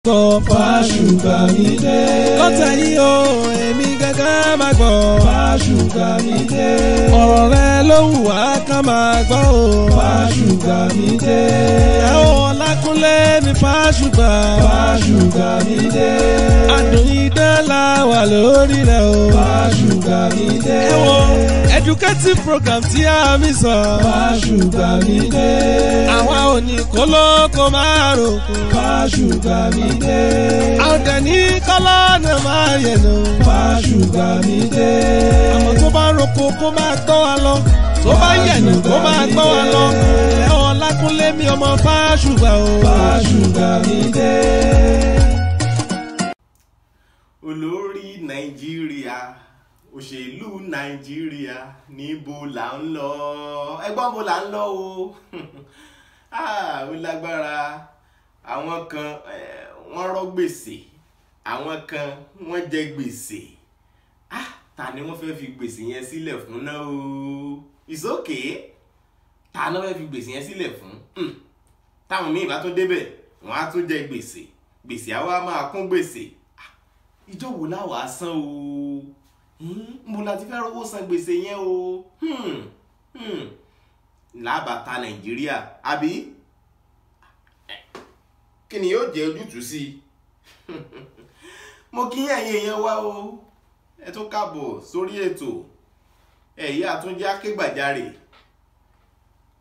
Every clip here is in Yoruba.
Sọ Fáṣùgbà mi dé. Lọ́tẹ̀ yìí o, èmi gángan máa gbọ́. Fáṣùgbà mi dé. Ọ̀rọ̀ rẹ ló wù wá ká máa gbọ́ o. Fáṣùgbà mi dé. Ìyàwó Ọlákúnlé mi Fáṣùgbà. Fáṣùgbà mi dé. Adùn idán la wà lórí rẹ̀ o. Fáṣùgbà mi dé. Ẹ wo educative program tí a mi sọ. Fáṣùgbà mi dé. Àwa ò ní kólókó máa ròkun. Fáṣùgbà mi dé. Àwọn ní kọ́lá náà máa yẹ̀ lọ. Fáṣùgbà mi dé. Àmọ́ tó bá roko kó máa gbọ́ wa lọ. Tó bá yẹ̀nà kó máa gbọ́ wa lọ. Ẹ̀wọ̀n Ọlákúnlé mi ọmọ Fáṣùgbà o. Fáṣùgbà mi dé. Olórí Nàìjíríà, òṣèlú Nàìjíríà, níbo là ń lọ? Ẹgbọ́n bo là ń lọ o. Ó lágbára. Àwọn kan wọ́n rọ́ gbèsè, àwọn kan wọ́n jẹ gbèsè. Ta ni wọ́n fẹ́ fi gbèsè yẹn sílẹ̀ fún náà o? It's okay. Ta ni wọ́n fẹ́ fi gbèsè yẹn sílẹ̀ fún? Táwọn míì bá tún débẹ̀, wọ́n á tún jẹ gbèsè. Gbèsè àwa máa kún gbèsè. Ìjọ wo la wàá san o? Mo la ti fẹ́ rówó san gbèsè yẹn o. Lábàtà Nàìjíríà, àbí? Kí ni yóò jẹ́ ojútùú sí i? Mo kí ẹ̀yin èèyàn wá o. Ẹ tún káàbọ̀ sórí ètò. Ẹ̀yà àtúnjẹ́ akégbàjarè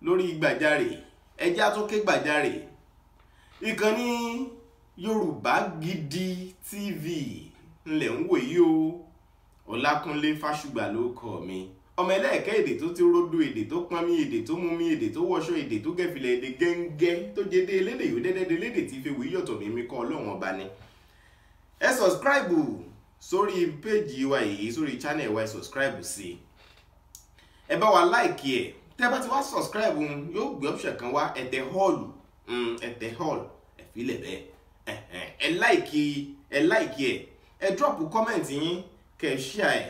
lórí gbàjarè. Ẹjẹ́ àtúnkégbàjarè. Ìkànnì Yorùbá Gidi TV ńlẹ̀ ń wò yí o. Ọlákúnlé Fáṣùgbà ló kọ mi. Ọmọ ẹlẹ́ẹ̀kẹ́ èdè tó ti ródó èdè tó pọnmi èdè tó mumi èdè tó wọṣọ èdè tó gẹ̀fìlẹ̀ èdè gẹ́ngẹ́ tó jẹdé elédè yóò dẹ́dẹ́dẹ́ elédè tí fi wíyọ̀tọ̀ mímí kọ́ Ọlọ́run ọba ni. Ẹ sọ̀scribe sórí péjì wa yìí, sórí channel wa, ẹ sọ̀scribe sí i. Ẹ bá wa láìkì ẹ̀. Tẹ́ bá ti wá sọ̀scribe yóò gbé option kan wá, ẹ tẹ hall, ẹ tẹ hall, ẹ filẹ̀ bẹ́ẹ̀. Ẹ láìkì ẹ, láìkì ẹ̀. Ẹ drop comment yín, kẹ́ ẹ share ẹ̀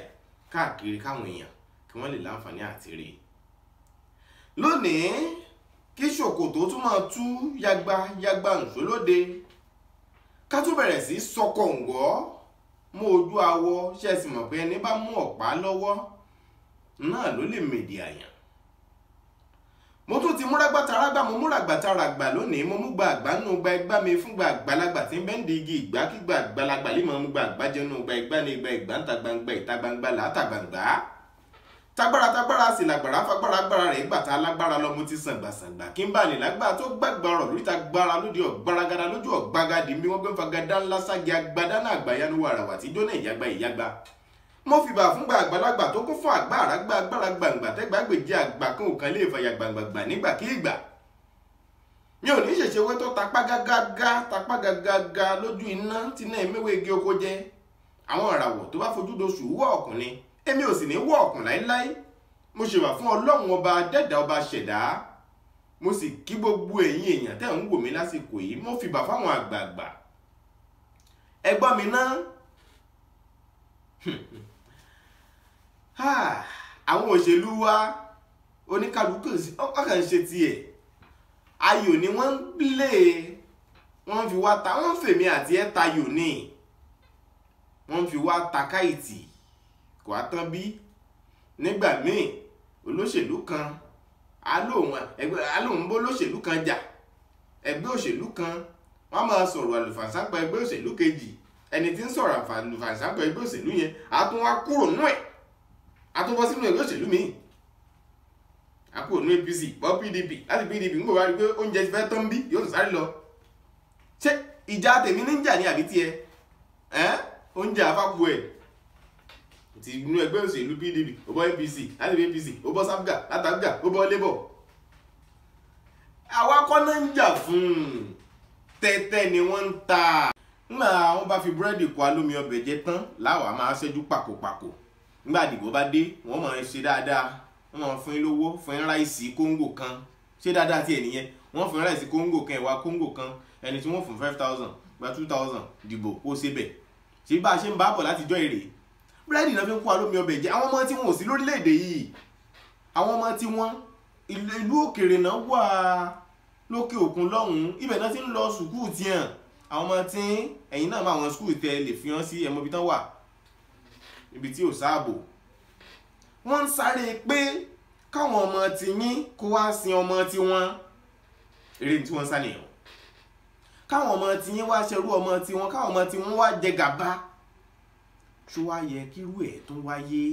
káàkiri káwọn èèyàn kí wọ́n lè láǹfààní àti rí i. Lónìí, kí ṣòkòtò tún máa tú yagba yagba ǹṣó lóde. Ká tún bẹ̀rẹ̀ sí sọkọ̀ ǹgọ́ mú ojú awọ, ṣe é sì mọ̀ pé ẹni bá mú ọ̀pá lọ́wọ́ náà ló lè mèdè àyàn. Mo tún ti múragbátarágbá, mo múragbátaragbà lónìí, mo mú gba àgbánú gba ẹgbá mi fún gba àgbàlagbà tí ń bẹ́ ń di igi ìgbàkígbà àgbàlagbà lè mọ̀ mú gba àgbájẹnu gba ẹgbá ní gba ìgbà ń ta gbangba ìta gbangba làátà gbangba. Tagbára tagbára sì làgbàrá fagbára agbára rẹ̀ gbàtà alágbára lọ mo ti sàngbàsàngbà kí n bá lè lágbà tó gbàgbà ọ̀rọ̀ lórí ta gbára lóde ọ̀gbaragada lójú ọ̀gbagadì bí wọ́n gbé ń fagada ńlá sági agbadá náà àgbàyanu wàràwà tí jóná ìyàgbá ìyàgbá. Mo fìbà fúngbà àgbàlagbà tó kún fún àgbà àràgbà agbára gbàǹgbà tẹ́gbàgbèjì àgbà kan ò kan lè fàyà gbàǹgbàǹgbà nígbàkigbà. Mi ò ní ṣèṣe wé tó tapá gágágá tapá gágágá lójú iná tí náà mẹ́wé igi oko jẹ. Àwọn ìràwọ̀ tó bá fojú doṣù wọ́ ọkùnrin, èmi ò sì ní wọ́ ọ̀kùn láíláí. Mo ṣèwà fún Ọlọ́run ọba dẹ́dà ọba ṣẹ̀dá. Mo sì kí gbogbo ẹ̀yin èèyàn tẹ́ ń wò mí lásìkò yìí. Mo fìbà fáwọn àgbààgbà. Ẹ gbọ́ mi ná. Àwọn òṣèlú wa oníkálukú ọkàn ń ṣe tiẹ̀. Ayò ni wọ́n ń lé, wọ́n fi wá ta, wọ́n ń fèmí àti ẹ̀ tayò ní. Wọ́n fi wá ta káìtì. Kò á tán bí. Nígbà míì olóṣèlú kan alóhùn bó olóṣèlú kan jà, ẹgbẹ́ òṣèlú kan wọ́n máa sọ̀rọ̀ àlùfàǹsá pa ẹgbẹ́ òṣèlú kejì. Ẹni tí ń sọ̀rọ̀ àlùfàǹsá pa ẹgbẹ́ òṣèlú yẹn á tún wá kúrò nú ẹ̀, á tún bọ́ sínú ẹgbẹ́ òṣèlú míì. Á kúrò nú APC bọ́ PDP, láti PDP ń bò wá rí pé oúnjẹ ti fẹ́ tán bí, yóò sáré lọ. Ṣé ìjà tèmi ní ń jà ní àbí tiẹ̀? Oúnjẹ àfàkù ẹ̀ ti inú ẹgbẹ́ òṣèlú PDP, ó bọ́ APC, láti APC ó bọ́ sáfgà, látàgà ó bọ́ Labour. Àwa kọ́ náà ń jà fún un, tẹ́tẹ́ ni wọ́n ń ta. Nígbà wọ́n bá fi búrẹ́dì kó alómi ọbẹ̀ jẹ tán láwa máa ṣẹ́jú pàkópàkó. Nígbà àdìbò bá dé, wọ́n máa ń ṣe dáadáa, wọ́n máa fún yín lówó, fún yín ráìsì kóńgò kan. Ṣé dáadáa tiẹ̀ nìyẹn? Wọ́n fún yín ráìsì kóńgò kan, ẹ̀wà kóńgò kan, ẹni tí wọ́n fún 5,000 gba 2,000 dìbò kó ṣe bẹ̀. Ṣé bá a ṣe ń bá bọ̀ látijọ́ èrè? Búrẹ́dì náà fi ń kó alómi ọbẹ̀ jẹ. Àwọn ọmọ tí wọn ò sí lórílẹ̀‐èdè yìí, àwọn ọmọ tí wọ́n ìlú òkèèrè náà wà lókè òkun lọ́hùn-ún, ibẹ̀ náà ti ń lọ sùkúù tiẹ̀. Àwọn ọmọ tí ẹ̀yin náà máa wọn skul tẹ lè fi hàn sí ẹmọ ibi tán wà, ibi tí ò sáàbò. Wọ́n ń sáré pé káwọn ọmọ ti yín kó wá sin ọmọ tí wọ́n, eré tí wọ́n ń sá nìyẹn. Káwọn ọmọ ti yín wá ṣerú ọmọ tí wọ́n, káwọn ọmọ tí wọ́n wá jẹ gàba. Ṣó wá yẹ kírú ẹ̀ tún wáyé?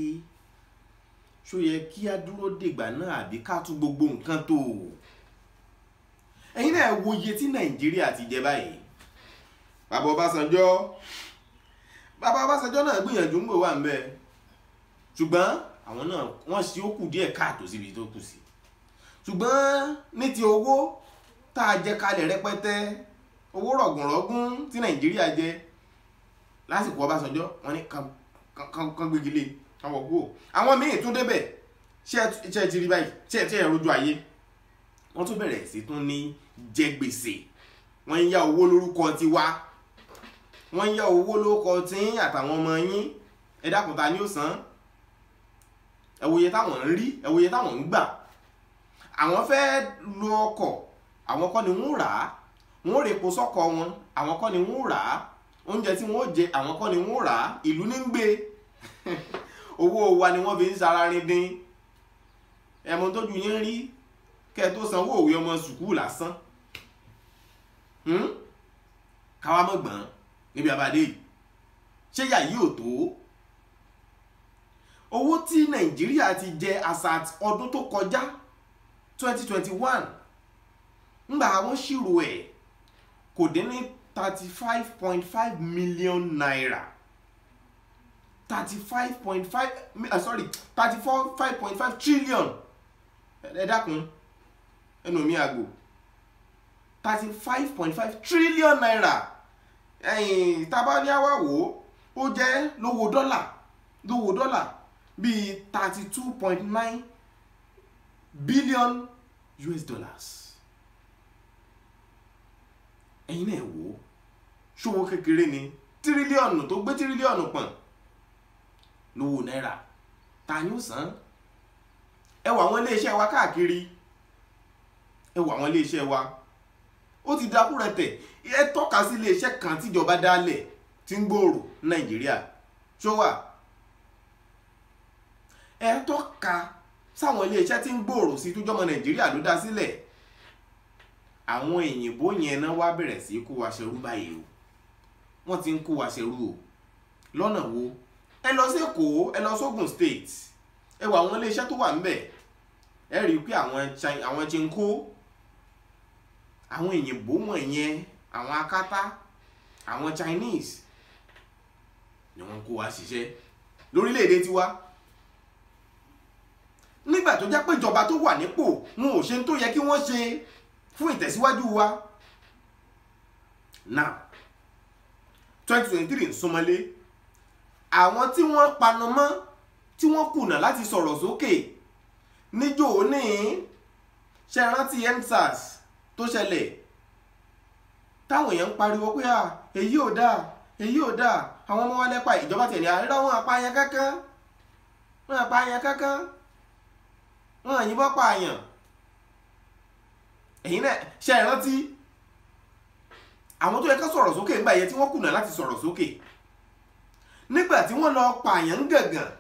Ṣó yẹ kí á dúró dègbà náà àbí ká tún gbogbo nǹkan tó? Ẹ̀yin náà wo iye tí Nàìjíríà ti jẹ báyìí. Bàbá Ọbásanjọ́ náà gbìyànjú ń gbò wà ń bẹ, ṣùgbọ́n àwọn náà wọ́n ṣe ó kù díẹ̀ káàtó síbi tó kù sí. Ṣùgbọ́n ní ti owó tá a jẹ kalẹ̀ rẹpẹtẹ, owó rọ̀gùnrọ̀gùn tí Nàìjíríà jẹ lásìkò Ọbásanjọ́, wọ́n ní kán gbégi lé, kán wọ̀ kúrò. Àwọn míì tún débẹ̀, ṣé ẹ ti rí báyìí, ṣé ẹ rojú ayé, wọ́n tún bẹ̀rẹ̀ sí tún ní jẹ gbèsè. Wọ́n ń yá owó lórúkọ tiwa, wọ́n ń yá owó lórúkọ tí àtàwọn ọmọ yín. Ẹ dákun, ta ni ó san? Ẹ wo iye táwọn ń rí, ẹ wo iye táwọn ń gbà. Àwọn fẹ́ lo ọkọ̀, àwọn kọ́ ni wọ́n rà á. Wọ́n rè epo sọ́kọ̀ wọn, àwọn kọ́ ni wọ́n rà á. Oúnjẹ tí wọ́n jẹ, àwọn kọ́ ni wọ́n rà á. Ìlú ní ń gbé. Owó wa ni wọ́n fi ń sara rindin. Ẹ̀mọ tójú yín rí kẹ́ ẹ tó sanwó òwe ọmọ sùkúù lásán. Káwá mọ̀ gbọ́n níbi àbádé yìí. Ṣé yà yìí ò tó? Owó tí Nàìjíríà ti jẹ asat ọdún tó kọjá 2021, ńgbà wọ́n ṣírò ẹ̀ kò dín ní 35.5 million naira. 35.5 trillion. Ẹ dákun, ẹnu mi àgbò. 35.5 trillion naira. Ẹ̀yìn tábà ní àwa wò ó jẹ́ lówó dọ́là bíi 32.9 billion US dollars. Ẹ̀yin náà wò ó, ṣòwò kékeré ni tírílíọ̀nù tó gbé tírílíọ̀nù pọ̀n lówó náírà, ta ni ó san? Ẹ wò àwọn iléeṣẹ́ wa káàkiri, ẹ wò àwọn iléeṣẹ́ wa, ó ti dákú rẹ̀tẹ̀. Ẹ tọ́ka sí iléeṣẹ́ kan tíjọba dálẹ̀ tí ń gbòòrò Nàìjíríà, ṣó wà? Ẹ tọ́ka sáwọn iléeṣẹ́ tí ń gbòòrò sí tó jọmọ Nàìjíríà ló dá sílẹ̀. Àwọn òyìnbó yẹn náà wá bẹ̀rẹ̀ sí kó wa ṣerú báyìí o. Wọ́n ti ń kó wa ṣerú o. Lọ́nà wo? Ẹ lọ sí Èkó, ẹ lọ sógùn State, ẹ wò àwọn iléeṣẹ́ tó wà ńbẹ̀. Ẹ rí i pé àwọn chinko, àwọn òyìnbó wọ̀nyẹn, àwọn akátá, àwọn Chinese ni wọ́n kó wa ṣiṣẹ́ lórílẹ̀‐èdè tiwa. Nígbà tó jẹ́ pé ìjọba tó wà nípò wọn ò ṣe tó yẹ kí wọ́n ṣe fún ìtẹ̀síwájú wa. Now 2023 ń súnmọ́lé. Àwọn tí wọ́n panumọ́, tí wọ́n kùnà láti sọ̀rọ̀ sókè níjó ní, ṣe rántí EndSARS tó ṣẹlẹ̀ táwọn èèyàn ń pariwo pé èyí ò dáa, èyí ò dáa, àwọn ọmọ wa lẹ́pa. Ìjọba tẹ̀lé àárẹ̀, wọn àpààyàn kankan, wọn àpààyàn kankan, wọn àyìnbọn pààyàn. Ẹ̀yin náà ṣe rántí àwọn tó yẹ ká sọ̀rọ̀ sókè ńgbà yẹn tí wọ́n kùnà láti sọ̀rọ̀ sókè nígbà tí wọ́n lọ pààyàn ń gàngàn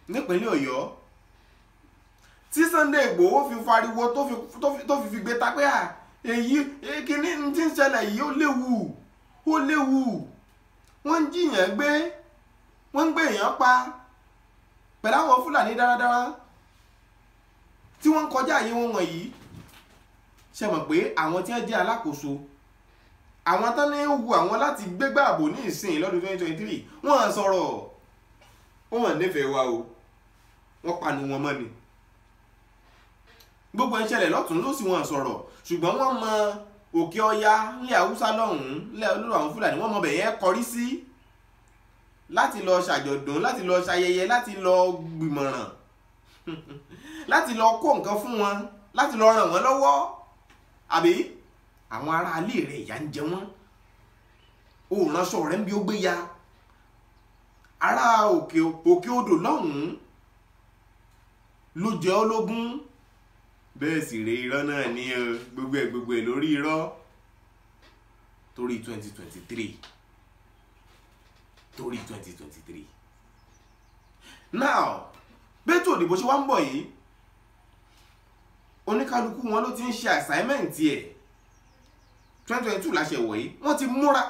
nípínlẹ̀ Ọ̀yọ́, tí Sunday Igboho fi fariwo tó fi gbé ta pé èyí kíní tí ń ṣẹlẹ̀ yìí ó léwu, ó léwu, wọ́n ń jiyàn gbé, wọ́n ń gbé èèyàn pa pẹ̀lú àwọn Fúlàní dáradára tí wọ́n ń kọjá àyè wọn wọ̀nyí. Ṣe mọ̀ pé àwọn tí wọ́n jẹ́ alákòóso, àwọn tán ní wu àwọn láti gbégbá ààbò ní ìsìn lọ́dún 2023, wọ́n sọ̀rọ̀, wọ́n nífẹ̀ẹ́ wa o, wọ́n panu wọn mọ́ ni. Gbogbo ń ṣẹlẹ̀ lọ́tún lósì, wọ́n sọ̀rọ̀, ṣùgbọ́n wọ́n mọ Òkè Ọya nílẹ̀ Haúsá lọ́hùn-ún, nílẹ̀ olóró àwọn Fúlàní, wọ́n mọ bẹ̀yẹn kọrí sí láti lọ ṣàjọ̀dún, láti lọ ṣayẹyẹ, láti lọ gbìmọ̀ràn, láti lọ kó nǹkan fún wọn, láti lọ ràn wọ́n lọ́wọ́. Àbí àwọn ará ilé rẹ̀ ìyà ń jẹ wọ́n, ó ránṣọ rẹ̀ ń bí ó gbé ya. Ará òkè odò lọ́hùn-ún ló jẹ ọ́ lógún. Bẹ́ẹ̀ sì rèé, irọ́ náà ní gbogbo ẹ̀ lórí irọ́. Torí 2023, torí 2023. Now, bẹ́tò òdìbò ṣe wá ń bọ̀ yìí, oníkálukú wọn ló ti ń ṣe assignment ẹ̀. 2022 láṣẹ wọ̀ yìí, wọ́n ti múra,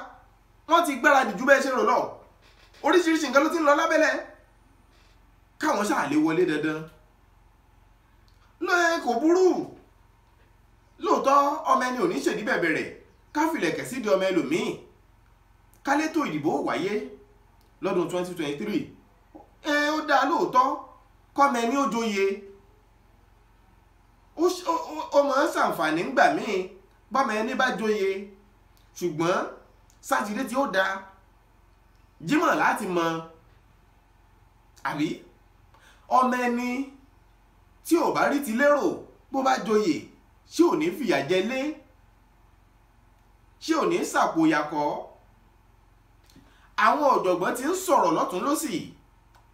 wọ́n ti gbáradì ju bẹ́ẹ̀ ṣe rò lọ. Oríṣiríṣi nǹkan ló ti ń lọ lábẹ́lẹ̀ káwọn ṣáà lè wọlé dandan. Lóye kò burú lóòótọ́, ọmọ ẹni ò ní ṣèdí bẹ̀bẹ̀ rẹ̀ káfílẹ̀kẹ̀ sídìí ọmọ ẹlòmíì. Kálétò ìdìbò wáyé lọ́dún 2023, ẹ ó dáa lóòótọ́ kọ́mọ ẹni ó joyè, ó máa ń ṣàǹfààní ńgbà míì bọ́mọ ẹni bá joyè, ṣùgbọ́n sátidé tí ó dáa Jímọ̀ láti mọ, àbí ọmọ ẹni tí ò bá rí ti lérò bó bá joyè, ṣé ò ní fìyà jẹ lé, ṣé ò ní ṣàpòyàkọ́? Àwọn ọ̀jọ̀gbọ́n ti ń sọ̀rọ̀ lọ́tún lọ́sì,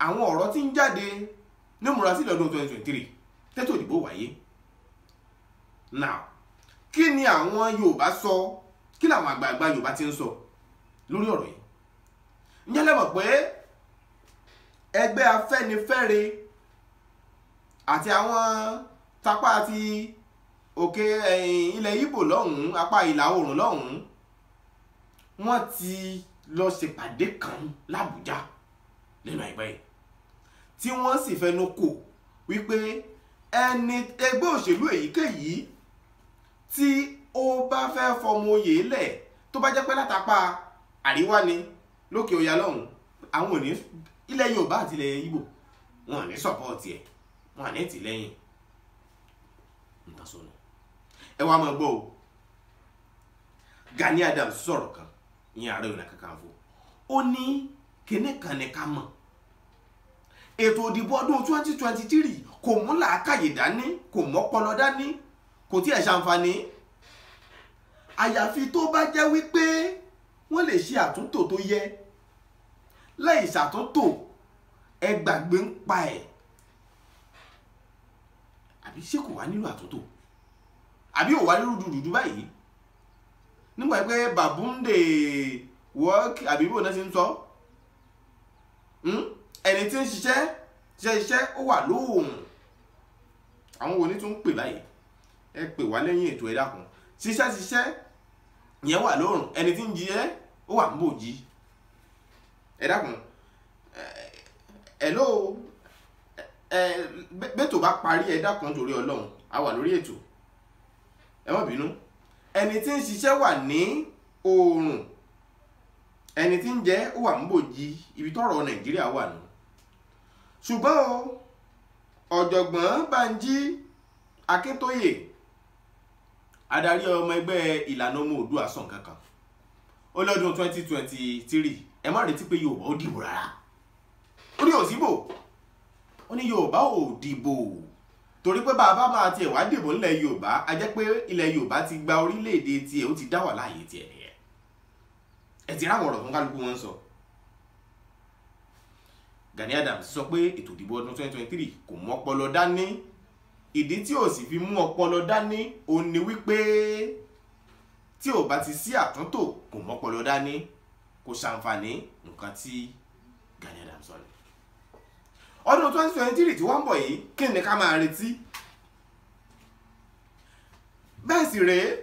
àwọn ọ̀rọ̀ ti ń jáde ní múrasílẹ̀ ọdún 2023 tẹ́tò ìdìbò wáyé. Now, kí ni àwọn Yorùbá sọ? Kí làwọn àgbààgbà Yorùbá ti ń sọ lórí ọ̀rọ̀ yìí? Ǹjẹ́ lẹ mọ̀ pé ẹgbẹ́ Afẹ́nifẹ́re àti àwọn tapá ti òkè ilẹ̀ Ìgbò lọ́hùn-ún, apá ìlà oòrùn lọ́hùn-ún, wọ́n ti lọ ṣèpàdé kan l'Àbújá lẹ́nu àìpẹ́ yìí, tí wọ́n sì fẹnu kò wípé ẹni ẹgbẹ́ òṣèlú èyíkéyìí tí ó bá fẹ́ fọmọ oyè lẹ̀, tó bá jẹ́ pé látàpá àríwá ni lókè ọya lọ́hùn, àwọn òní ilẹ̀ Yorùbá àti ilẹ̀ Ìgbò wọn ò ní sọ̀pọ̀tì ẹ̀, wọn ò ní tìlẹ́yìn. Nǹkan sọnù. Ẹ wá máa gbọ́ o, Gani Adams sọ̀rọ̀ kan, ìyẹn Ààrẹ Ọ̀nà Kakanfò, ó ní kíní kan ní ká mọ̀, ètò ìdìbò ọdún 2023 kò mú làákàyè dání, kò mọ́pọlọ dání, kò tiẹ̀ ṣàǹfààní, àyàfi tó bá jẹ́ wípé wọ́n lè ṣe àtúntò tó yẹ. Láì ṣàtúntò, ẹ gbàgbé ń pa ẹ̀. Àbí ṣé kò wá nílò àtúntò? Àbí ò wá ní rúdurùdu báyìí? Nígbà pé bàbúndè work, àbí bò náà ṣe ń sọ, ẹni tí ń ṣiṣẹ́ ṣiṣẹ́ ó wà lóòrùn. Àwọn wo ni tún ń pè báyìí? Ẹ pè wá lẹ́yìn ètò, ẹ dákun. Ṣiṣẹ́ ṣiṣẹ́ yẹn wà lóòrùn, ẹni tí ń jíṣẹ́ ó wà ń bòjì. Ẹ dákun. Hello, ẹ bẹ́tò bá parí, ẹ dákun torí Ọlọ́run, a wà lórí ètò, ẹ má bínú. Ẹni tí ń ṣiṣẹ́ wà ní oòrùn, ẹni tí ń jẹ ó wà ń bòjì, ibi tọ́rọ̀ Nàìjíríà wà nù. Ṣùgbọ́n o, ọ̀jọ̀gbọ́n Bánjí Akíntóyè, adarí ọmọ ẹgbẹ́ Ìlànà Ọmọ Oòduà, sọ nǹkan kan. Ó lọ́dún 2023, ẹ má retí pé Yorùbá ó dìbò rárá. Ó ní òsínbò, ó ní Yorùbá ò dìbò, torí pé bàbá máa tiẹ̀ wá dìbò nílẹ̀ Yorùbá, a jẹ́ pé ilẹ̀ Yorùbá ti gba orílẹ̀-èdè tiẹ̀, ó ti dá wà láàyè tiẹ̀ nìyẹn. Ẹ ti ráwọn ọ̀rọ̀ tó ń kálukú wọn sọ. Gani Adams sọ pé ètò ìdìbò ọdún 2023 kò mú ọpọlọ dání. Ìdí tí ò sì fi mú ọpọlọ dání ó ní wípé tí ò bá ti sí àtúntò, kò mú ọpọlọ dání, kò ṣàǹfààní. Nǹkan tí Gani Adams sọ ni. Ọdún 2023 tí wọ́n ń bọ̀ yìí, kí ni ká máa retí? Bẹ́ẹ̀ sì rèé,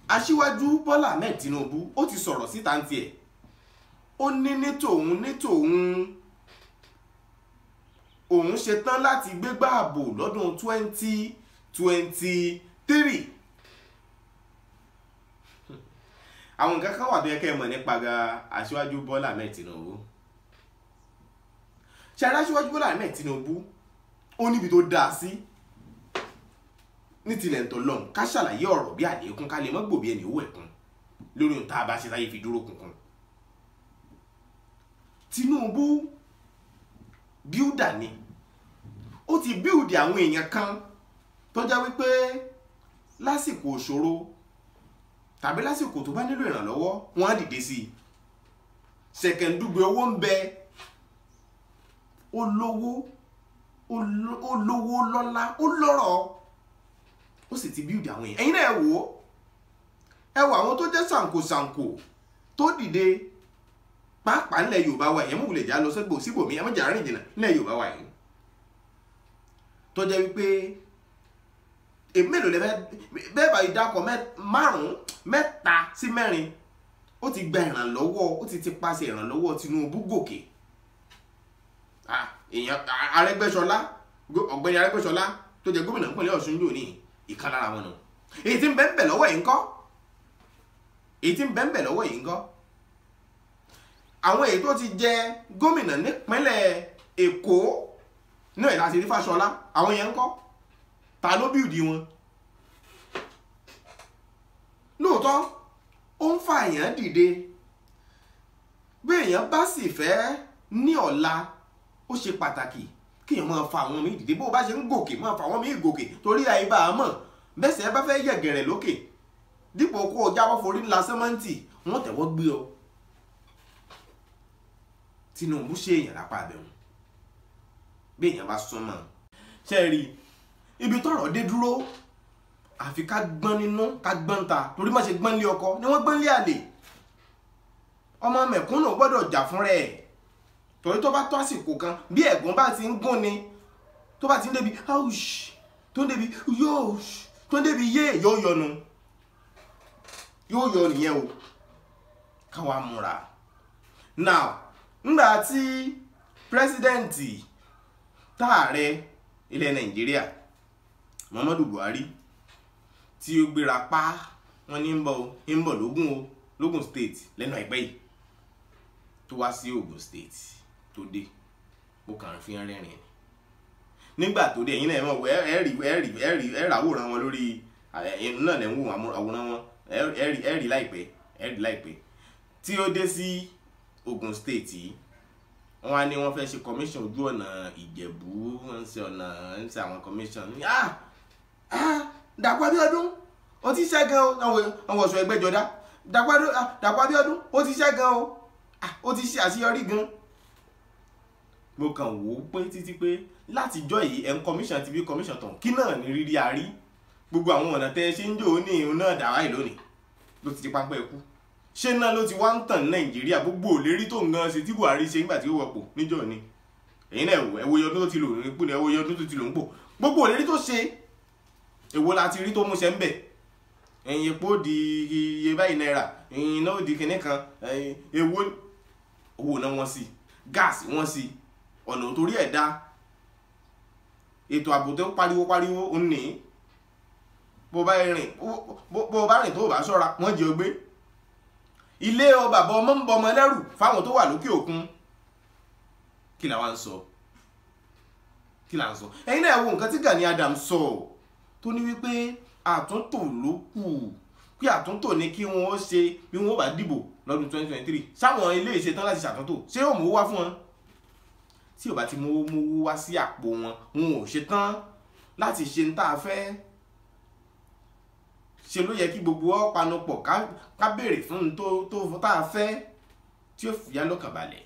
Aṣíwájú Bọ́lá Ahmed Tinubu ó ti sọ̀rọ̀ síta ń tiẹ̀. Ó ní ní tòun òun ṣetán láti gbégbá ààbò lọ́dún 2023. Àwọn nǹkan kan wà tó yẹ kẹ́ ẹ mọ̀ nípa ga Aṣíwájú Bọ́lá Ahmed Tinubu. Ṣe Aṣíwájú Bọ́lá Ahmed Tinubu ó níbi tó dáa sí ní tilẹ̀ ń tọ́ lọ́hùn, ká ṣàlàyé ọ̀rọ̀ bí àlékún, ká lè mọ́ gbòbí ẹni owó ẹ̀kún lórí ohun tá a bá ṣe láyé fi dúró kunkun. Tinubu bíúdà ni, ó ti bíúdì àwọn èèyàn kan tó jẹ́ wípé lásìkò òṣòro tàbí lásìkò tó bá nílò ìrànlọ́wọ́, wọ́n á dìde sí i. Ṣẹ̀kẹ̀ndúgbe owó ń bẹ, ó lówó, ó lówó lọ́lá, ó lọ́rọ̀, ó sì ti bíúdì àwọn èèyàn. Ẹ̀yin náà wò ó, Ẹ wo àwọn tó jẹ́ ṣàǹkóṣàǹkó tó dìde pàápàá nílẹ̀ Yorùbá wa yẹn, mú lè já lọ sẹ́gbò síbòmí, ẹ má jà rìn jìnnà nílẹ̀ Yorùbá wa yẹn, tó jẹ́ wípé mélòó lẹ́fẹ́ bẹ́ẹ̀ bá ìdákọ̀ márùn-ún mẹ́ta sí mẹ́rin, ó ti gba ìrànlọ́wọ́, ó ti paṣẹ ìrànlọ́wọ́ Tinubu gòkè. Èèyàn Arẹ́gbẹ́ṣọlá, ọ̀gbẹ́ni Arẹ́gbẹ́ṣọlá tó jẹ́ gómìnà ìpínlẹ̀ Ọ̀ṣun yóò ní ìkan lára wọn nù. Èyí tí ń bẹ ń bẹ lọ́wọ́ yìí ńkọ́, èyí tí ń bẹ ń bẹ lọ́wọ́ yìí ńkọ́. Àwọn èyí tó ti jẹ gómìnà nípínlẹ̀ Èkó náà láti rí Fáṣọlá, àwọn yẹn ńkọ́, ta ló bíùdì wọn? Lóòótọ́ ó ń fa èèyàn dìde, bí èèyàn bá sì fẹ́ ní ọ̀la, ó ṣe pàtàkì kéèyàn máa fa àwọn míì dìde. Bó o bá ṣe ń gòkè máa fa àwọn míì gòkè, torí àyíbá àmọ́ bẹ́sẹ̀ bá fẹ́ yẹ̀gẹ̀rẹ̀ lókè, dípò kó o jábọ́ forí ńlá sẹ́mẹ́ǹtì, wọ́n tẹ̀wọ́ gbé ọ. Tinubu ṣe èèyàn lápá abẹ́hùn bí èèyàn bá súnmọ́. Ṣe rí ibi tọ́rọ̀ dé dúró, àfi ká gbọ́n nínú ká gbọ́n ta, torí má ṣe gbọ́n lé ọkọ ni wọ́n gbọ́n lé àlè. Ọmọ mẹ̀kúnnù gbọ́dọ̀ jà fún rẹ̀, torí tó bá tó àsìkò kan bí ẹ̀gún bá ti ń gún ni, tó bá ti ń débi áùṣ, tó ń débi yóò, tó ń débi yé, yóò yọnu, yóò yọ nìyẹn o. Káwa múra now. Ńgbà tí pírẹsidẹ́ǹtì táàrẹ ilẹ̀ Nàìjíríà Muhammadu Buhari tí ó gbéra pa, wọ́n ní ń bọ̀ lógún o, lógún state lẹ́nu àìpẹ́ yìí, tó wá sí Ògùn state tó dé, mo kàn fi ń rẹ́rìn ni. Nígbà tó dé, ẹ̀yin náà mọ̀, ẹ rí ẹ rí ẹ rí ẹ ràwòrán wọn lórí náà lẹ́ ń wò àwòrán wọn, ẹ rí láìpẹ́, ẹ rí láìpẹ́. Tí ó dé sí Ògùn state yìí, wọ́n á ní wọ́n fẹ́ ṣe commission ojú ọ̀nà Ìjẹ̀bú, wọ́n ń ṣe ọ̀nà, ń ṣe àwọn commission. Dàpọ̀ Abíọ́dún ó ti ṣẹ́ gan o, àwọn ọ̀ṣọ́ ẹgbẹ́jọdá. Dàpọ̀ Abíọ́dún ó ti ṣẹ́ gan o, ó ti ṣe àṣeyọrí gan. Mo kàn wò ó pé títí pé látijọ́ yìí ẹ̀ ń commission ti bí commission tàn, kí náà ní rírí a rí gbogbo àwọn ọ̀nà tẹ́ ẹ ṣe ń jò ó ní ìhun náà dàrá yìí lónìí ló ti di pápá ẹkú. Ṣé náà ló ti wá ń tàn Nàìjíríà? Gbogbo òlérí tó ń gan ṣe tí Buhari ṣe nígbà tí ó wọpọ̀ níjọ́ ni, èyí náà ẹ wo iye ọdún tó ti lò nípò, ẹ wo iye ọdún tó ti lò nípò, gbogbo òlérí tó ṣe èwo la ti rí tó múṣẹ ń bẹ̀? Ẹ̀yìn epo di iye báyìí náírà, ẹ̀yìn iná ó di kinní kan, èwo owó náà wọ́n sí, gáàsì wọ́n sí, ọ̀nà torí ẹ̀ dá, ètò ààbò tó pariwo pariwo ń ní, bó bá rìn tó bá ṣọ́ra wọ́n jẹ́ ọgbẹ́. Ilé ọ bàbá ọmọ ń bọ ọmọ lẹ́rù fáwọn tó wà lókè òkun. Kí la wá ń sọ? Kí la ń sọ? Ẹ̀yin náà wo nǹkan tí Gani Adams sọ, tó ní wípé àtúntò ló kù, pé àtúntò ní kí wọ́n ṣe bí wọ́n bá dìbò lọ́dún 2023. Sáwọn ilé ìṣetán láti ṣàtúntò, ṣé yóò mú wá fún wọn? Tí ò bá ti mú wá sí àpò wọn, wọn ò ṣetán láti ṣe ń tá a fẹ́. Ṣe ló yẹ kí gbogbo ọ panupọ̀ ká béèrè fún tó tá a fẹ́ tí ó fi yá lọ́kàn balẹ̀.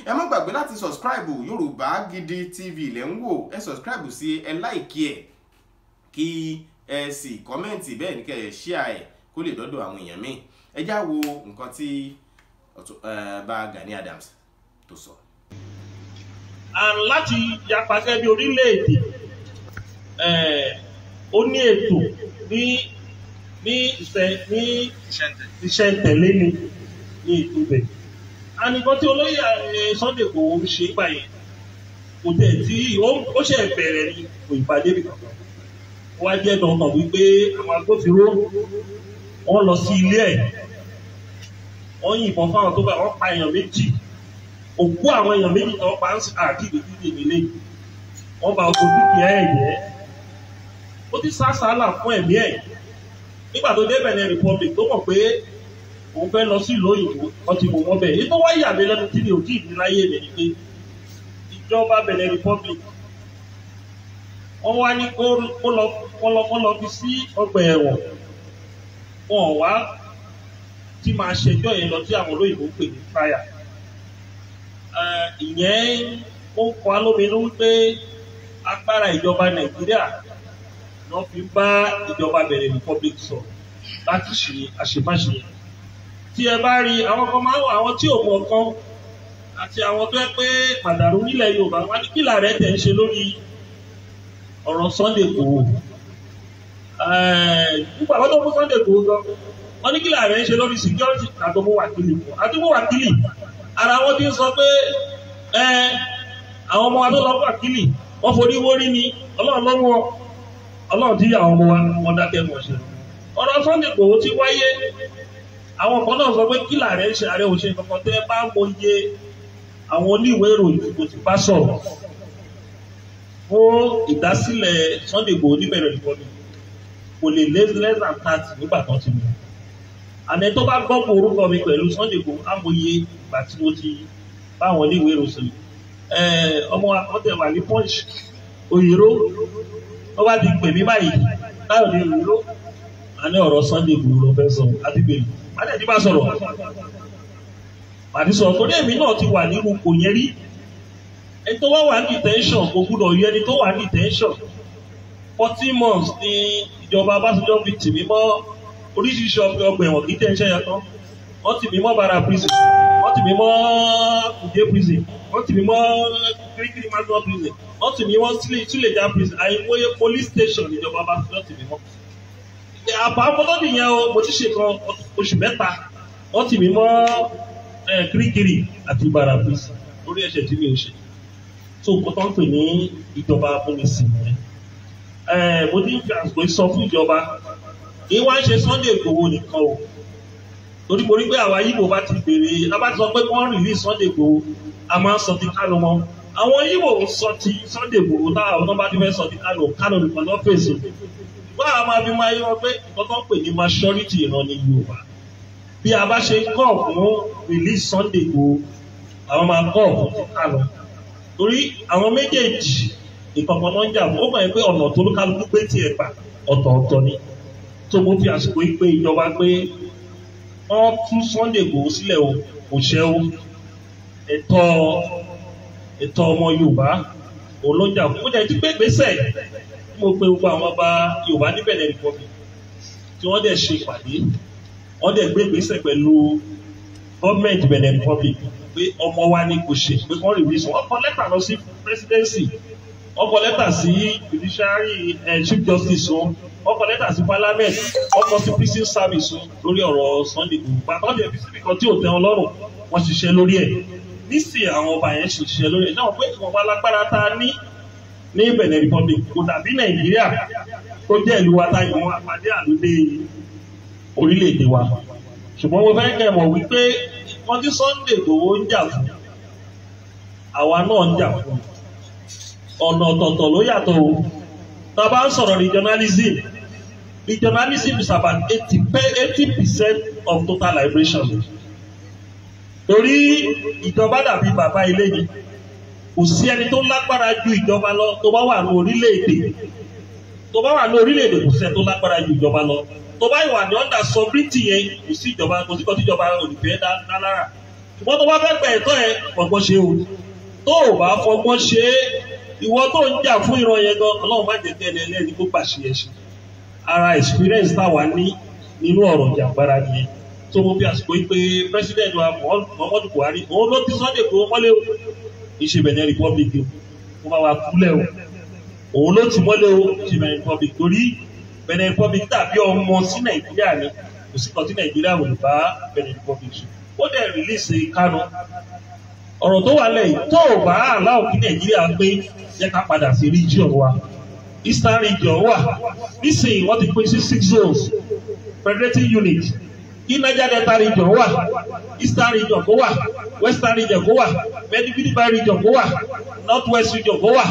Ẹ má gbàgbé láti subscribe Yorùbá Gidi TV lẹ́ ń wò, ẹ subscribe sí, ẹ like ẹ, kí ẹ sì kọ́mẹ́ǹtì, bẹ́ẹ̀ ni kẹ́ ẹ share ẹ kó lè dọ́dọ̀ àwọn èèyàn míì. Ẹ já wo nǹkan tí bá Gani Adams tó sọ. Láti yapa gẹ́gẹ́ bí orílẹ̀-èdè, ó ní ètò ní ìṣẹ̀ntẹ̀lé ni ní ètò bẹ̀. Ànìkan tí olóyè Sunday Igboho ń ṣe gbà yẹn kò tẹ̀ tí ó ṣe bẹ̀rẹ̀ ní kò ìpàdé mi kankan. Ó wá jẹ́ dandan wípé àwọn agbófinró wọ́n lọ sí ilé ẹ̀, wọ́n yìnbọn fáwọn tó bá wọ́n pa èèyàn méjì, òkú àwọn èèyàn méjì tó pa ń àti ìdíje nílé, wọ́n bà ọkọ̀ dúkìá ẹ̀ jẹ́. Ó ti sá sálà fún ẹ̀mí ẹ̀ nígbà tó dé Benin Republic tó mọ̀ pé òun fẹ́ lọ sí ìlú òyìnbó, wọ́n ti mú wọn bẹ̀. Èyí tó wá yà mí lẹ́nu tí mi ò tí ì ní láyé mi ni pé ìjọba Benin Republic wọ́n wá ní kó lọ fi sí ọgbà ẹ̀wọ̀n, wọn wá tí máa ṣẹjọ́ yẹn lọ tí àwọn olóyìnbó ń pè ní trial. Ìyẹn ó ń kọ́ alóminú pé agbára ìjọba Nàìjíríà ló fi bá ìjọba Benin Republic sọ̀rọ̀. láti ṣe àṣemáṣe yẹn. Tí ẹ bá rí àwọn kan máa ń wọ àwọn tí ò mọ kan àti àwọn tó yẹ pé pàdánù nílẹ̀ Yorùbá wọn ní kílà rẹ̀ tẹ̀ ń ṣe lórí ọ̀rọ̀ Sunday Igboho. Nígbà wọn tó mú Sunday Igboho gan, wọn ní kílà rẹ̀ ń ṣe lórí security àtọmọ wákìlì fún àtọmọ wákìlì. Ara wọn ti ń sọ pé àwọn ọmọ wa tó lọ wákìlì wọ́n forí wórí ni Ọlọ́run lọ́wọ́ Ọlọ́run tí àwọn ọmọ wa wọn dákẹ́ wọn ṣe. Ọ̀rọ̀ Sunday Igboho ti wáyé, àwọn kan náà sọ pé kílà rẹ̀ ń ṣe ààrẹ òṣèlú kankan tẹ́ bá mọ iye àwọn oníwèé ìròyìn kò ti bá sọ̀rọ̀ fún ìdásílẹ̀ Sunday Igboho níbẹ̀rẹ̀ ìkọ́ni kò lè lé less than 30 nígbà kan ti mú. Àmì tó bá gbọ́ pé orúkọ mi pẹ̀lú Sunday Igboho á mọ iye ìgbà tí mo ti bá àwọn oníwèé ìròyìn sọ̀rọ̀. Ọmọ akọ́tẹ̀ wà ní Punch Òyìnbó ó bá ti pè mí báyìí láyọ̀ ní Òyìnbó a ní ọ̀rọ̀ Sunday Igboho ló fẹ́ sọ àti pè mí àti ẹ̀dí bá sọ̀rọ̀ àti sọ̀rọ̀ torí èmi náà ti wà nínú kò yẹn rí. Ẹni tó wá wà ní detention kò gbúdọ̀ yọ ẹni tó wà ní detention. 14 months ni ìjọba Ọbásanjọ́ fi tì mí mọ́ oríṣiríṣi ọgbà ẹ̀wọ̀n kì í tẹ̀ ń ṣe yẹn tán. Wọ́n tì mí mọ́ Bara prison, wọ́n tì mí mọ́ Kuje prison, wọ́n tì mí mọ́ Kirikiri Maximum prison, wọ́n tì mí mọ́ Suleja prison, àìmọye police station ìjọba Ọbásanjọ́ tì mí mọ́. Àbá mọ́tò nìyẹn o, mo ti ṣe kan oṣù mẹ́ta, wọ́n tì mí mọ́ Kirikiri àti Bara prison lórí ẹ̀ṣẹ̀ tí mi ò ṣe. Tó nǹkan tó ń pè ní ìjọba amúnisìn yẹn. Mo ti ń fi àsìkò sọ fún ìjọba, kì í wá ń ṣe Sunday Igboho nìkan o. Torí mo rí pé àwa Yíbò bá ti béèrè, a bá ti sọ pé wọ́n release Sunday Igboho, a máa ń sọ ti Kánú mọ́. Àwọn Yíbò ń sọ ti Sunday Igboho táwọn tó bá ti fẹ́ sọ ti Kánú, Kánú nìkan ló fèsì. Ṣùgbọ́n àwọn máa fi máa yé wọn pé nǹkan tó ń pè ní majority ìran ní Yorùbá. Bí a bá ṣe kọ́ fún release Sunday Igboho, àwọn máa kọ́ fún ti Kánú. Torí àwọn méjèèjì ìkọ̀kan náà ń jà fún, ó kàn yín pé ọ̀nà tó lókàlùkù gbé tiẹ̀ gbà ọ̀tọ̀ọ̀tọ̀ ni. Tó mo fi àsìkò yìí pé ìjọba pé wọ́n tú Sunday Igboho sílẹ̀ o, kò ṣe o, ẹ̀tọ́ ọmọ Yorùbá òun ló ń jà fún. Ó jẹ́ ti gbé ìgbésẹ̀ tí mo pe gbogbo àwọn ọba Yorùbá ní Benin Republic tí wọ́n dẹ̀ ṣe ìpàdé, wọ́n dẹ̀ gbé ìgbésẹ̀ pẹ̀lú gọ́ọ̀mẹ̀ntì Benin Republic pé ọmọ wa ni kò ṣe pé kán release wọn. Wọ́n kọ lẹ́tà lọ sí presidency, wọ́n kọ lẹ́tà sí judiciary chief justice wọn, wọ́n kọ lẹ́tà sí parliament, wọ́n kọ sí prison service wọn lórí ọ̀rọ̀ Sunday Igboho. Pàtó jẹ́ fi síbi kan tí ò tẹ́ wọn lọ́rùn, wọ́n ṣiṣẹ́ lórí ẹ̀. Nísìnyí àwọn ọba yẹn ṣiṣẹ́ lórí ẹ̀ náà pé ìwọ̀nba lágbára tá a ní ní Benin Republic kò dàbí Nàìjíríà tó jẹ́ ìlú wa táyọ̀ wọn àpàdé àlùdé orílẹ̀-èdè wa. Ṣùgbọ́n mo fẹ́ kẹ́ mọ̀ wípé wọ́n tí Sunday Igboho ń jà fún, àwa náà ń jà fún. Ọ̀nà ọ̀tọ̀ọ̀tọ̀ ló yàtọ̀ o. Tá a bá ń sọ̀rọ̀ regionalism, regionalism is about 80% of total liberation. Torí ìjọba dàbí bàbá ilé ni, kò sí ẹni tó lágbára ju ìjọba lọ tó bá wà ní orílẹ̀-èdè. Tó bá wà ní orílẹ̀-èdè kò sí ẹni tó lágbára ju ìjọba lọ. Tó bá wà ní under sovereignty yẹn kò sí ìjọba, kò sí kan tí ìjọba olùfẹ́ dá lára. Ṣùgbọ́n tó bá fẹ́ gbà ẹ̀tọ́ ẹ̀ fọgbọ́n ṣe o. Tó o bá fọgbọ́n ṣe é, ìwọ tó ń jà fún ìran yẹn gan, Ọlọ́run má jẹ́ kí ẹni ẹlẹ́ni kó gbàṣẹ ẹ̀ ṣe. Ara experience táwa ní nínú ọ̀rọ̀ ìjàngbara nìyẹn. Tó mo fi àsìkò yìí pé president wa Muhammadu Buhari, òun ló ti Sunday Igboho mọ́lé o, ìṣe Benin Republic o, ó bá wa kúlẹ̀ o, òun ló ti mọ́lé o, ìṣe Benin Republic torí Benin Republic dàbí ọmọ sí Nàìjíríà ni, kò sí kan tí Nàìjíríà ò lè bá Benin Republic ṣe. Ó dẹ̀ release Kánú. Ọ̀rọ̀ tó wà lẹ́yìn tó o bá aláwọ̀ kí Nàìjíríà gbé jẹ́ ká padà sí region wa. Eastern region wà nísìnyí wọ́n ti pín sí 6 zones federating unit. Kí Niger Delta region wà, Eastern region kó wà, Western region kó wà, Middle region kó wà, North West region kó wà,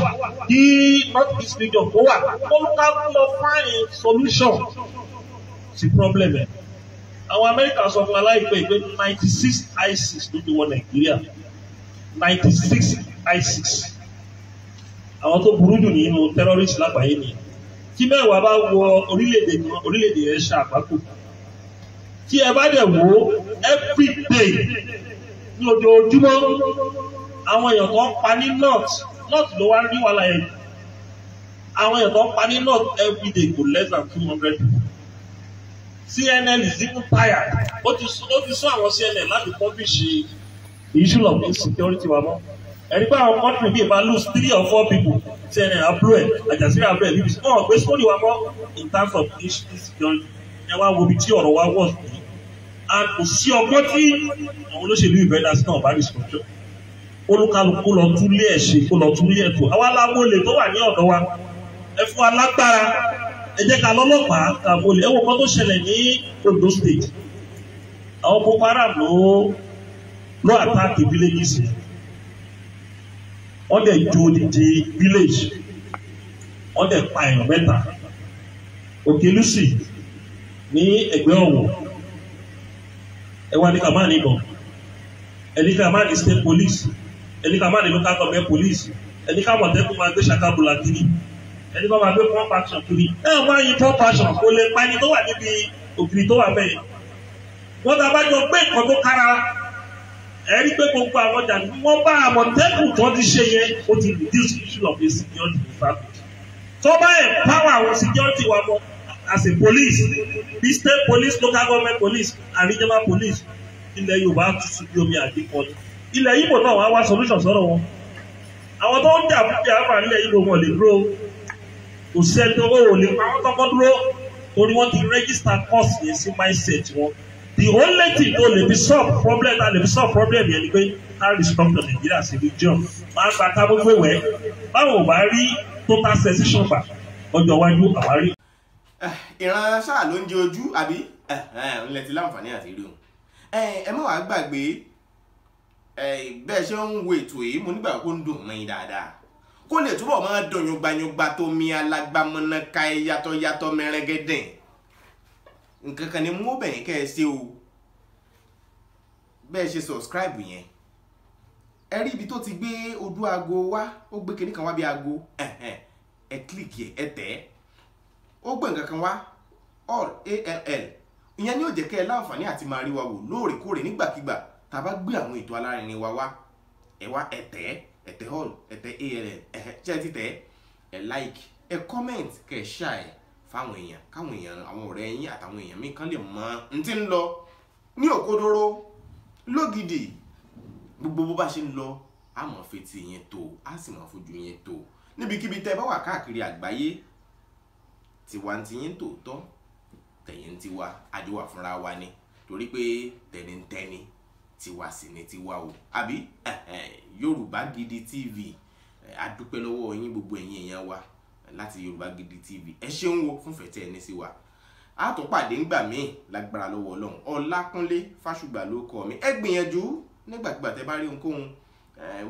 kí North East region kó wà. Kólúkálukú lọ find solution sí problem ẹ̀. Àwọn Amẹ́ríkà sọ fún wa láìpẹ́ pé 96 ISIS ló ti wọ Nàìjíríà, 96 ISIS. Àwọn tó burú jù nínú terrorist lágbàáyé nìyẹn. Tí mẹ́wàá bá wọ orílẹ̀-èdè kan, orílẹ̀-èdè yẹn ṣe àgbákò. Tí ẹ bá dẹ̀ wò ó every day ní ojoojúmọ́, àwọn èèyàn tó ń pa ní north, north ló wá rí wàhálà yẹn. Àwọn èèyàn tó ń pa ní north every day kò less than 200 people. CNN is even tired. Ó ti sún àwọn CNN láti publish the issue of insecurity wa mọ́. Ẹni pé àwọn country bíi bá lose 3 or 4 people, CNN abúlé ẹ̀, Al Jazeera abúlé ẹ̀, BBC wọ́n gbé sórí wa mọ́ in terms of insecurity. Ẹ wá wo ibi tí ọ̀rọ̀ wa wọ̀ sí. And kò sí ọgbọ́n tí àwọn olóṣèlú ìfẹ́ dá sí náà bá restructure. Olúkálukú lọ túlé ẹ̀ ṣe, kó lọ túlé ẹ̀ tó. Àwa láwọn olè tó wà ní ọ̀dọ̀ wa. Ẹ fún wa lágbára, ẹ jẹ́ ká lọ́lọ́pàá ká olè. Ẹ wo nǹkan tó ṣẹlẹ̀ ní Ondo State. Àwọn Boko Haram ló attack villages yẹn. Wọ́n dẹ̀ jó odidi village. Wọ́n dẹ̀ pa èèyàn 3. Òkèlúsì ní ẹgbẹ́ Ọ̀wọ̀. Ẹ wá ní ká má ní ìbọn. Ẹ ní ká má ní state police. Ẹ ní ká má ní local government police. Ẹ ní ká Àmọ̀tẹ́kùn máa gbé ṣàkàbùlà kiri. Ẹni bá máa gbé pump action kiri. Ẹ ò máa yin pump action kó lè pa ẹni tó wà níbi ògiri tó wà bẹ́ẹ̀. Wọ́n ta bá jọ gbé nǹkan tó kára. Ẹ rí pé gbogbo àwọn jàǹdùkú wọ́n bá Àmọ̀tẹ́kùn tó ti ṣe yẹn, ó ti reduce issue of insecurity in fact. Tó bá empower àwọn security wa mọ́ as a police, bí state police, local government police and regional police, ilẹ̀ Yorùbá tutù bí omi àdínkù ni. Ilẹ̀ Ìgbò náà wá wá solution sọ̀rọ̀ wọn. Àwọn tó ń jà fún Biafra nílẹ̀ Ìgbò wọn lè dúró. Kò sí ẹni tó ò lè pa wọ́n tọ́kọ́ dúró torí wọ́n ti register course yẹn sí mindset wọn. The only thing tó lè fi solve problem tá lè fi solve problem yẹn ni pé ká restructure Nigeria sí region. Máa ń gba kábógbé wẹ̀. Báwo ò bá rí total cessation gbà ọjọ́ iwájú àwárí. Ìran ṣáà ló ń jẹ ojú àbí ńlẹ̀ ti láǹfààní àti rí òun. Ẹ má wàá gbàgbé bẹ́ẹ̀ ṣe ń wo ètò yìí, mo nígbà kó ń dùn mọ́ yín dáadáa. Kó lè túbọ̀ máa dùn yungbayungba tó mi alágbámọ́náka yàtọ̀yàtọ̀ mẹ́rẹ́gẹ́dẹ̀. Nǹkan kan ni mú bẹ̀yìn kẹ́ ẹ ṣe o. Bẹ́ẹ̀ ṣe subscribe yẹn. Ẹ rí ibi tó ti gbé ojú aago wá, ó gbé kinní kan wá bí aago. Ẹ click yẹ, ẹ tẹ̀ ẹ́. Ó gbé nǹkan kan wá, all all. Ìyẹn ni ó jẹ́ kẹ́ ẹ láǹfààní àti máa rí wa wò lóòrèkóòrè nígbàkigbà tá a bá gbé àwọn ètò alárinrin wa wá. Ẹ wá ẹ tẹ̀ ẹ́, ẹ tẹ̀ all, ẹ tẹ̀ all, ṣé ẹ ti tẹ̀ ẹ́? Ẹ like, ẹ comment, kẹ́ ẹ share ẹ fáwọn èèyàn, káwọn èèyàn, àwọn ọ̀rẹ́ yín àtàwọn èèyàn míì kan lè mọ n tí ń lọ ní òkodoro lógidì. Gbogbo bó bá ṣe ń lọ, a mọ̀ fetí yẹn tó, a sì mọ̀ fojú yẹn tó. Níbikíbi tẹ́ ẹ bá wà káàkiri àgbáyé, tiwa ń tiyín tòótọ́, tẹ̀yìn ń tiwa, àjọ wà fúnra wa ni. Torí pé tẹnitẹni tiwa sì ni tiwa o. Àbí Yorùbá Gidi TV, a dúpẹ́ lọ́wọ́ yín gbogbo ẹ̀yin èèyàn wa láti Yorùbá Gidi TV. Ẹ ṣeun o fún fẹ̀tẹ́ ẹni sí wa. A tún pàdé ńgbà míì lágbára lọ́wọ́ Ọlọ́run. Ọlákúnlé Fásùgbà ló kọ mi. Ẹ gbìyànjú nígbàkigbà tẹ́ bá rí ohunkóhun,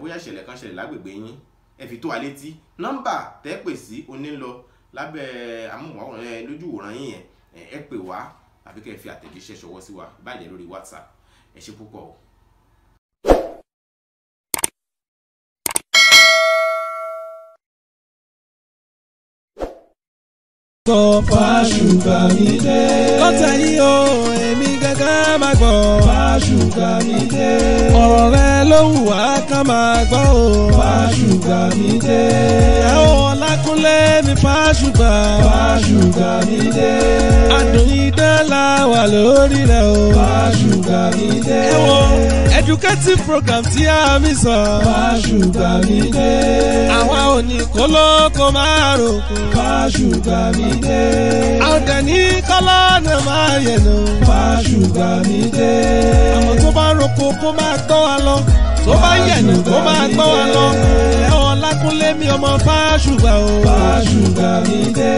bóyá ìṣẹ̀lẹ̀ kan ṣẹlẹ̀ lágbègbè yín, ẹ fi tó wa létí. Nọ́mbà tẹ́ pè sí oní lọ lábẹ́ amóhùnmáwòrán lójúwòrán yín yẹn, ẹ pè wá àbí kẹ́ ẹ fi àtẹ̀jíṣẹ́ ṣọwọ́ sí wa báyìí lórí WhatsApp. Ẹ ṣé púpọ̀ o. Fáṣùgbà mi dé. Lọ́tẹ̀ yìí o, èmi gángan máa gbọ́. Fáṣùgbà mi dé. Ọ̀rọ̀ rẹ ló wù wá ká máa gbọ́ o. Fáṣùgbà mi dé. Ìyàwó Ọlákúnlé mi Fáṣùgbà. Fáṣùgbà mi dé. Adùn idán la wà lórí rẹ o. Fáṣùgbà mi dé. Ẹ wo educative program tí a mi sọ. Fáṣùgbà mi dé. Àwa ò ní kólókó máa ròkó. Fáṣùgbà mi dé. Àwọn dẹ̀ ní kọ́lá náà máa yẹ̀ lọ. Fáṣùgbà mi dé. Àmọ́ tó bá roko kó máa gbọ́ wa lọ. Tó bá yẹ̀nà kó máa gbọ́ wa lọ. Ẹ Ọlákúnlé mi ọmọ Fáṣùgbà o. Fáṣùgbà mi dé.